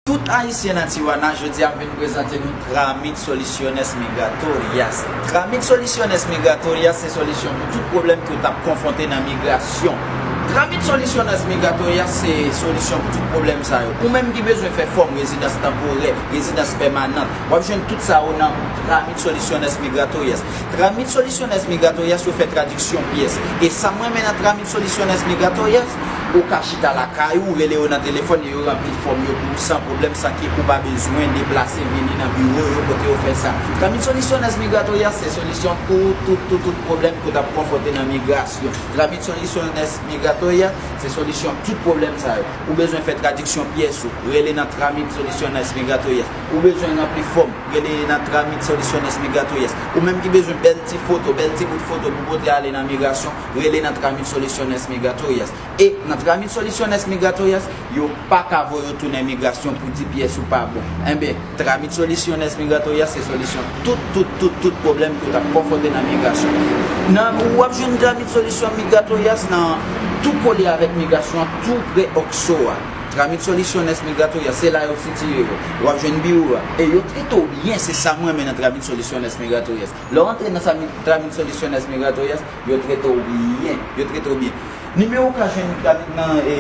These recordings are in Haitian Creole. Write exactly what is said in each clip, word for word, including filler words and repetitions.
Tout Ayisyen nan Tijuana, jodi a m vin prezante nou Tramit Soluciones Migratorias. Tramit Soluciones Migratorias se solisyon pou tout pwoblèm ke w t ap konfwonte nan migrasyon. Tramit Soluciones Migratorias se solisyon pou tout pwoblèm sa yo. Ou menm ki bezwen fè fòm rezidans tanporè, rezidans pèmanant, w ap jwenn tout sa yo nan Tramit Soluciones Migratorias. Tramit Soluciones Migratorias yo fè tradiksyon pyès. E sa m renmen nan Tramit Soluciones Migratorias, ou ka chita lakay ou, rele yo nan telefòn, e yo ranpli fòm yo pou ou san pwoblèm, san ke ou pa bezwen deplase vini nan biwo yo kote yo fè sa. Tramit Soluciones Migratorias se solisyon pou tout, tout, tout pwoblèm ke w t ap konfwonte nan migrasyon. Tramit Soluciones Migratorias se solisyon tout pwoblèm sa yo. Ou bezwen fè tradiksyon pyès ou, rele nan Tramit Soluciones Migratorias. Ou bezwen ranpli fòm, rele nan Tramit Soluciones Migratorias. Ou menm ki bezwen bèl ti foto, bèl ti bout foto pou pote ale nan migrasyon, rele nan Tramit Soluciones Migratorias. E nan Tramit Soluciones Migratorias, yo pa ka voye w tounen migrasyon pou di pyès ou pa bon. Enben, Tramit Soluciones Migratorias se solisyon tout, tout, tout, tout pwoblèm ke w t ap konfwonte nan migrasyon. Nan, w ap jwenn Tramit Soluciones Migratorias nan tou kole avèk migrasyon, tou pre Oxxo a. Tramit Soluciones Migratorias, se la yo sitiye yo. W ap jwenn biwo a. E yo trete w byen, se sa m renmen nan Tramit Soluciones Migratorias. Lè w antre nan sa mi- Tramit Soluciones Migratorias, yo trete w byen. Yo trete w byen. Nimewo w ka jwenn Tramit nan e,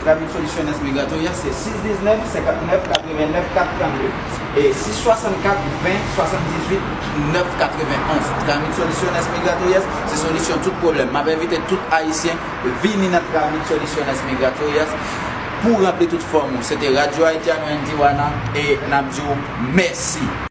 Tramit Soluciones Migratorias se sis diznèf, senkantnèf, katrevennèf, kat trannde. E sis swasannkat, ven, swasanndizuit, nèf katrevenonz. Tramit Soluciones Migratorias se solisyon tout pwoblèm. M ap envite tout Ayisyen vini nan Tramit Soluciones Migratorias pou ranpli tout fòm ou. Se te Radyo Haitiano en Tijuana e n ap di w mèsi.